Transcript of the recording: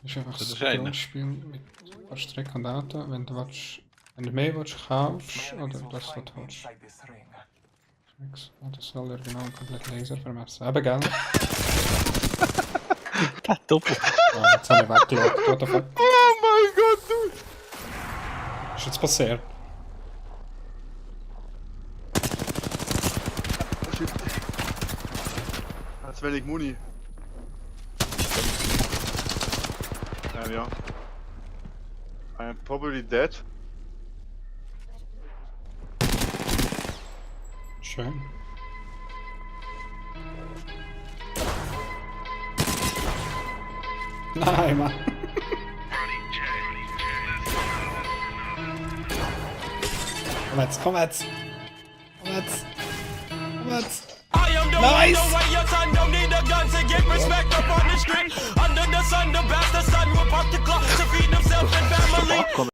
ist einfach Das so ist einer. Grundspielen mit Strecke und Auto. Wenn du mehr willst, kaufst oder das, was du willst. Nix. Oh, das soll er genau komplett Laser vermessen. Eben, gell? Der Doppel. Oh, jetzt habe ich weggeschaut. What the fuck? Oh mein Gott, du! Was ist jetzt passiert? Oh shit. Hat wenig Muni. Ja. I am probably dead. Schön. Nein, Mann. Komm jetzt, komm jetzt. Komm jetzt. Komm jetzt. I am the Nice. one, the way your son don't need a gun to get respect up on the street.